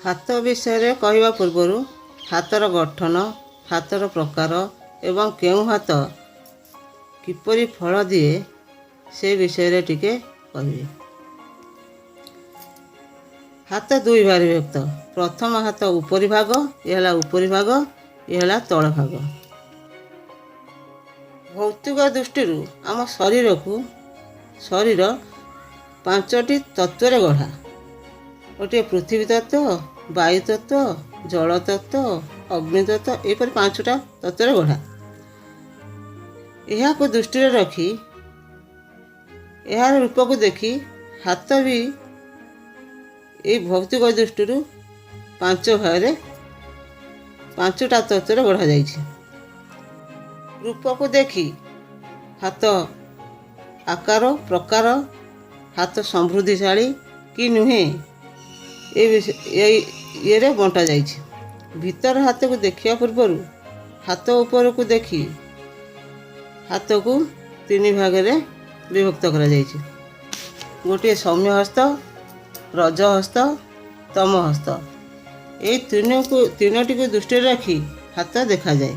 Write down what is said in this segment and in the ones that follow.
ହାତ ବିଷୟରେ କହିବା ପୂର୍ବରୁ ହାତର ଗଠନ, ହାତର ପ୍ରକାର ଏବଂ କେଉଁ ହାତ କିପରି ଫଳ ଦିଏ ସେ ବିଷୟରେ ଟିକେ କହିବି। ହାତ ଦୁଇ ଭାଗରେ ବିଭକ୍ତ। ପ୍ରଥମ ହାତ ଉପରି ଭାଗ, ଇଏ ହେଲା ଉପରି ଭାଗ, ଇଏ ହେଲା ତଳ ଭାଗ। ଭୌତିକ ଦୃଷ୍ଟିରୁ ଆମ ଶରୀର ପାଞ୍ଚଟି ତତ୍ତ୍ୱରେ ଗଢ଼ା। ଗୋଟିଏ ପୃଥିବୀ ତତ୍ତ୍ୱ, ବାୟୁ ତତ୍ତ୍ୱ, ଜଳ ତତ୍ତ୍ୱ, ଅଗ୍ନି ତତ୍ତ୍ୱ, ଏହିପରି ପାଞ୍ଚଟା ତତ୍ତ୍ୱରେ ଗଢ଼ା। ଏହାକୁ ଦୃଷ୍ଟିରେ ରଖି, ଏହାର ରୂପକୁ ଦେଖି ହାତ ବି ଏଇ ଭୌତିକ ଦୃଷ୍ଟିରୁ ପାଞ୍ଚ ଭାଗରେ, ପାଞ୍ଚଟା ତତ୍ତ୍ୱରେ ଗଢ଼ାଯାଇଛି। ରୂପକୁ ଦେଖି ହାତ ଆକାର, ପ୍ରକାର, ହାତ ସମୃଦ୍ଧିଶାଳୀ କି ନୁହେଁ, ଏ ବିଷୟ ଏଇ ଇଏରେ ବଣ୍ଟା ଯାଇଛି। ଭିତର ହାତକୁ ଦେଖିବା ପୂର୍ବରୁ ହାତ ଉପରକୁ ଦେଖି ହାତକୁ ତିନି ଭାଗରେ ବିଭକ୍ତ କରାଯାଇଛି। ଗୋଟିଏ ସୌମ୍ୟ ହସ୍ତ, ରଜ ହସ୍ତ, ତମ ହସ୍ତ। ଏଇ ତିନୋଟିକୁ ଦୃଷ୍ଟିରେ ରଖି ହାତ ଦେଖାଯାଏ।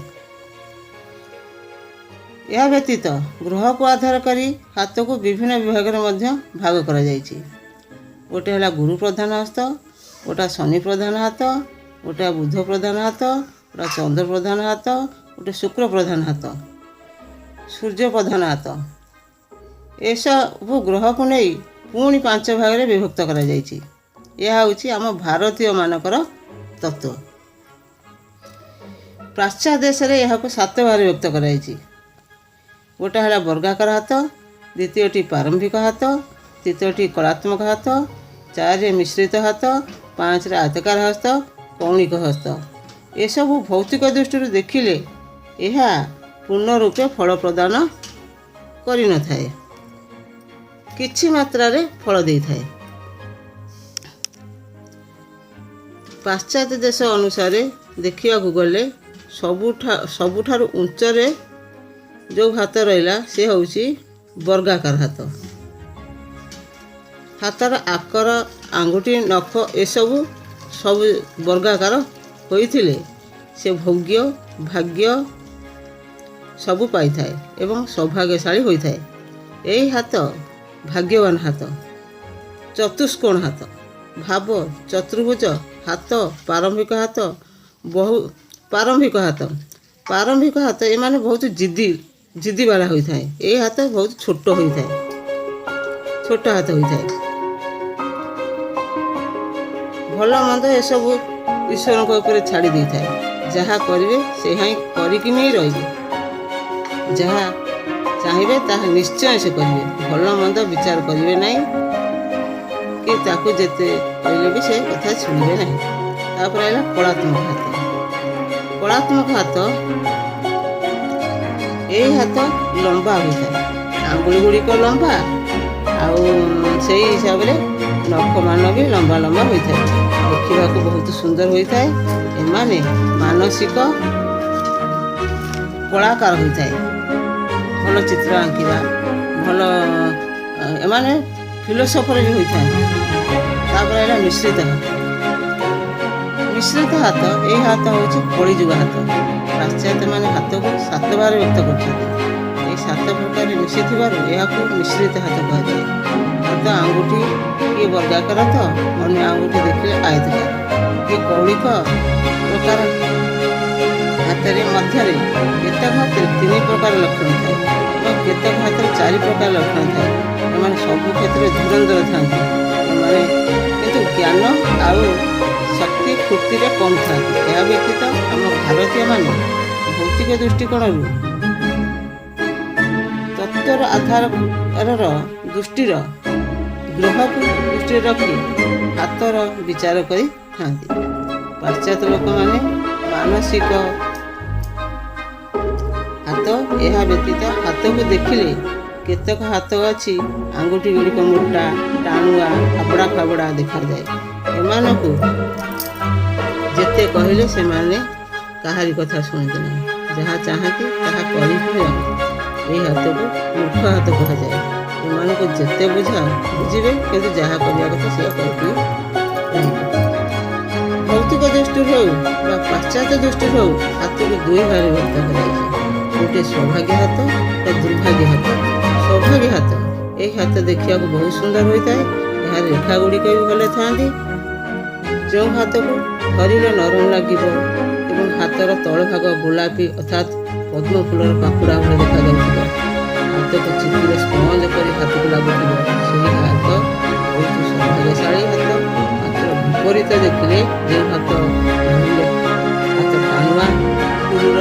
ଏହା ବ୍ୟତୀତ ଗ୍ରହକୁ ଆଧାର କରି ହାତକୁ ବିଭିନ୍ନ ବିଭାଗରେ ମଧ୍ୟ ଭାଗ କରାଯାଇଛି। ଗୋଟେ ହେଲା ଗୁରୁ ପ୍ରଧାନ ହସ୍ତ, ଗୋଟା ଶନି ପ୍ରଧାନ ହାତ, ଗୋଟା ବୁଧ ପ୍ରଧାନ ହାତ, ଗୋଟା ଚନ୍ଦ୍ର ପ୍ରଧାନ ହାତ, ଗୋଟେ ଶୁକ୍ର ପ୍ରଧାନ ହାତ, ସୂର୍ଯ୍ୟ ପ୍ରଧାନ ହାତ। ଏସବୁ ଗ୍ରହକୁ ନେଇ ପୁଣି ପାଞ୍ଚ ଭାଗରେ ବିଭକ୍ତ କରାଯାଇଛି। ଏହା ହେଉଛି ଆମ ଭାରତୀୟମାନଙ୍କର ତତ୍ତ୍ୱ। ପାଶ୍ଚାତ୍ୟ ଦେଶରେ ଏହାକୁ ସାତ ଭାଗରେ ବିଭକ୍ତ କରାଯାଇଛି। ଗୋଟେ ହେଲା ବର୍ଗାକାର ହାତ, ଦ୍ୱିତୀୟଟି ପ୍ରାରମ୍ଭିକ ହାତ, ତୃତୀୟଟି କଳାତ୍ମକ ହାତ, ଚାରିରେ ମିଶ୍ରିତ ହାତ, ପାଞ୍ଚରେ ଆୟତାକାର ହସ୍ତ, କୌଣିକ ହସ୍ତ। ଏସବୁ ଭୌତିକ ଦୃଷ୍ଟିରୁ ଦେଖିଲେ ଏହା ପୂର୍ଣ୍ଣ ରୂପେ ଫଳ ପ୍ରଦାନ କରିନଥାଏ, କିଛି ମାତ୍ରାରେ ଫଳ ଦେଇଥାଏ। ପାଶ୍ଚାତ୍ୟ ଦେଶ ଅନୁସାରେ ଦେଖିବାକୁ ଗଲେ ସବୁଠାରୁ ଉଞ୍ଚରେ ଯେଉଁ ହାତ ରହିଲା, ସେ ହେଉଛି ବର୍ଗାକାର ହାତ। ହାତର ଆକାର, ଆଙ୍ଗୁଠି, ନଖ ଏସବୁ ସବୁ ବର୍ଗାକାର ହୋଇଥିଲେ ସେ ଭୋଗ୍ୟ ଭାଗ୍ୟ ସବୁ ପାଇଥାଏ ଏବଂ ସୌଭାଗ୍ୟଶାଳୀ ହୋଇଥାଏ। ଏହି ହାତ ଭାଗ୍ୟବାନ ହାତ। ଚତୁଷ୍କୋଣ ହାତ, ଭାବ ଚତୁର୍ଭୁଜ ହାତ, ପ୍ରାରମ୍ଭିକ ହାତ, ବହୁ ପ୍ରାରମ୍ଭିକ ହାତ। ପ୍ରାରମ୍ଭିକ ହାତ, ଏମାନେ ବହୁତ ଜିଦିବାଲା ହୋଇଥାଏ। ଏହି ହାତ ବହୁତ ଛୋଟ ହୋଇଥାଏ, ଛୋଟ ହାତ ହୋଇଥାଏ। ଭଲ ମନ୍ଦ ଏସବୁ ଈଶ୍ୱରଙ୍କ ଉପରେ ଛାଡ଼ି ଦେଇଥାଏ। ଯାହା କରିବେ ସେହା ହିଁ କରିକି ହିଁ ରହିବେ। ଯାହା ଚାହିଁବେ ତାହା ନିଶ୍ଚୟ ସେ କରିବେ। ଭଲ ମନ୍ଦ ବିଚାର କରିବେ ନାହିଁ କି ତାକୁ ଯେତେ କହିଲେ ବି ସେ କଥା ଶୁଣିବେ ନାହିଁ। ତାପରେ ହେଲା କଳାତ୍ମକ ହାତ। କଳାତ୍ମକ ହାତ, ଏହି ହାତ ଲମ୍ବା ହୋଇଥାଏ। ଆଙ୍ଗୁଳି ଗୁଡ଼ିକ ଲମ୍ବା ଆଉ ସେଇ ହିସାବରେ ନଖମାନ ବି ଲମ୍ବା ଲମ୍ବା ହୋଇଥାଏ। ଦେଖିବାକୁ ବହୁତ ସୁନ୍ଦର ହୋଇଥାଏ। ଏମାନେ ମାନସିକ କଳାକାର ହୋଇଥାଏ। ଭଲ ଚିତ୍ର ଆଙ୍କିବା, ଭଲ ଏମାନେ ଫିଲୋସଫର ବି ହୋଇଥାନ୍ତି। ତାପରେ ହେଲା ମିଶ୍ରିତ ହାତ। ମିଶ୍ରିତ ହାତ, ଏହି ହାତ ହେଉଛି କଳିଯୁଗ ହାତ। ପାଶ୍ଚାତ୍ୟ ମାନେ ହାତକୁ ସାତ ଭାଗରେ ବ୍ୟକ୍ତ କରିଛନ୍ତି। ଏହି ସାତ ପ୍ରକାର ମିଶିଥିବାରୁ ଏହାକୁ ମିଶ୍ରିତ ହାତ କୁହାଯାଏ। ହାତ ଆଙ୍ଗୁଠି କିଏ ବର୍ଗାକାର ତ ଅନ୍ୟ ଆଙ୍ଗୁଠି ଦେଖିଲେ ଆୟତକାର, କିଏ କୌଳିକ ପ୍ରକାର। ହାତରେ ମଧ୍ୟରେ କେତେକ ହାତରେ ତିନି ପ୍ରକାର ଲକ୍ଷଣ ଥାଏ ଏବଂ କେତେକ ହାତରେ ଚାରି ପ୍ରକାର ଲକ୍ଷଣ ଥାଏ। ଏମାନେ ସବୁ କ୍ଷେତ୍ରରେ ଧୁରନ୍ଧର ଥାନ୍ତି। ଏମାନେ କିନ୍ତୁ ଜ୍ଞାନ ଆଉ ଶକ୍ତି ଫୁର୍ତ୍ତିରେ କମ୍ ଥାନ୍ତି। ଏହା ବ୍ୟତୀତ ଆମ ଭାରତୀୟମାନେ ଭୌତିକ ଦୃଷ୍ଟିକୋଣରୁ ତତ୍ତ୍ୱର ଆଧାରର ଦୃଷ୍ଟିର ଗ୍ରହକୁ ଦୃଷ୍ଟିରେ ରଖି ହାତର ବିଚାର କରିଥାନ୍ତି। ପାଶ୍ଚାତ୍ୟ ଲୋକମାନେ ମାନସିକ ହାତ। ଏହା ବ୍ୟତୀତ ହାତକୁ ଦେଖିଲେ କେତେକ ହାତ ଅଛି, ଆଙ୍ଗୁଠି ଗୁଡ଼ିକ ମୋଟା, ଟାଣୁଆ, ଖାବଡ଼ା ଖାବଡ଼ା ଦେଖାଯାଏ। ଏମାନଙ୍କୁ ଯେତେ କହିଲେ ସେମାନେ କାହାରି କଥା ଶୁଣନ୍ତି ନାହିଁ। ଯାହା ଚାହାନ୍ତି ତାହା କରିକି ରହନ୍ତି। ଏହି ହାତକୁ ମୂର୍ଖ ହାତ କୁହାଯାଏ। ଏମାନଙ୍କୁ ଯେତେ ବୁଝା, ବୁଝିବେ, କିନ୍ତୁ ଯାହା କରିବା କଥା ସେଇଆ କରିକି ରହିବେ। ପାଠଗତ ଦୃଷ୍ଟିରୁ ହେଉ, ହାତକୁ ଦୁଇ ଭାଗରେ ବିଭକ୍ତ କରାଯାଇଛି, ଗୋଟିଏ ସୌଭାଗ୍ୟ ହାତ ଓ ଦୁର୍ଭାଗ୍ୟ ହାତ। ସୌଭାଗ୍ୟ ହାତ, ଏହି ହାତ ଦେଖିବାକୁ ବହୁତ ସୁନ୍ଦର ହୋଇଥାଏ। ଏହାର ରେଖା ଗୁଡ଼ିକ ବି ଭଲ ଥାଆନ୍ତି। ଯେଉଁ ହାତକୁ ଧରିଲେ ନରମ ଲାଗିବ ଏବଂ ହାତର ତଳ ଭାଗ ଗୋଲାପୀ ଅର୍ଥାତ୍ ପଦ୍ମ ଫୁଲର ପାଖୁଡ଼ା ଭଳି ଦେଖାଯାଉଥିବ, ହାତକୁ ଚିପିଲେ ସ୍ପଞ୍ଜ ପରି ହାତକୁ ଲାଗୁଥିବ, ସେହି ହାତ ବହୁତ ସୌଭାଗ୍ୟଶାଳୀ ହାତ। ମାତ୍ର ବିପରୀତ ଦେଖିଲେ, ଯେଉଁ ହାତ ଧରିଲେ ହାତ ଟାଣୁଆ, କ୍ରୁର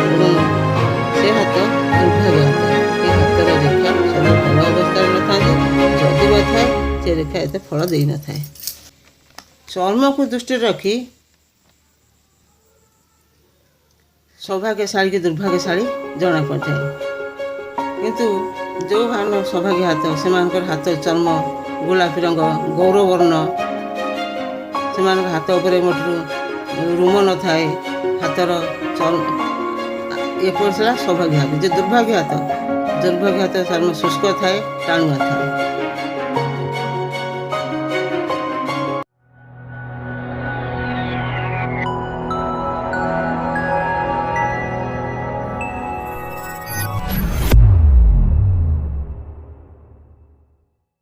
ଏବଂ ସେ ହାତ ଦୁର୍ଭାଗ୍ୟ ହାତ। ଏ ହାତର ରେଖା ସବୁ ଭଲ ଅବସ୍ଥାରେ ନଥାନ୍ତି। ଯଦି ବା ଥାଏ, ସେ ରେଖା ଏତେ ଫଳ ଦେଇନଥାଏ। ଚର୍ମକୁ ଦୃଷ୍ଟିରେ ରଖି ସୌଭାଗ୍ୟଶାଳୀ କି ଦୁର୍ଭାଗ୍ୟଶାଳୀ ଜଣାପଡ଼ିଥାଏ। କିନ୍ତୁ ଯେଉଁମାନଙ୍କ ସୌଭାଗ୍ୟ ହାତ, ସେମାନଙ୍କର ହାତ ଚର୍ମ ଗୋଲାପୀ ରଙ୍ଗ, ଗୌରବର୍ଣ୍ଣ। ସେମାନଙ୍କ ହାତ ଉପରେ ମୋଟରୁ ରୁମ ନଥାଏ। ହାତର ଚର୍ମ ଏପରି ଥିଲା ସୌଭାଗ୍ୟ ହାତ। ଯେ ଦୁର୍ଭାଗ୍ୟ ହାତ, ଦୁର୍ଭାଗ୍ୟ ହାତ ଚର୍ମ ଶୁଷ୍କ ଥାଏ, ଟାଣୁଆ ଥାଏ।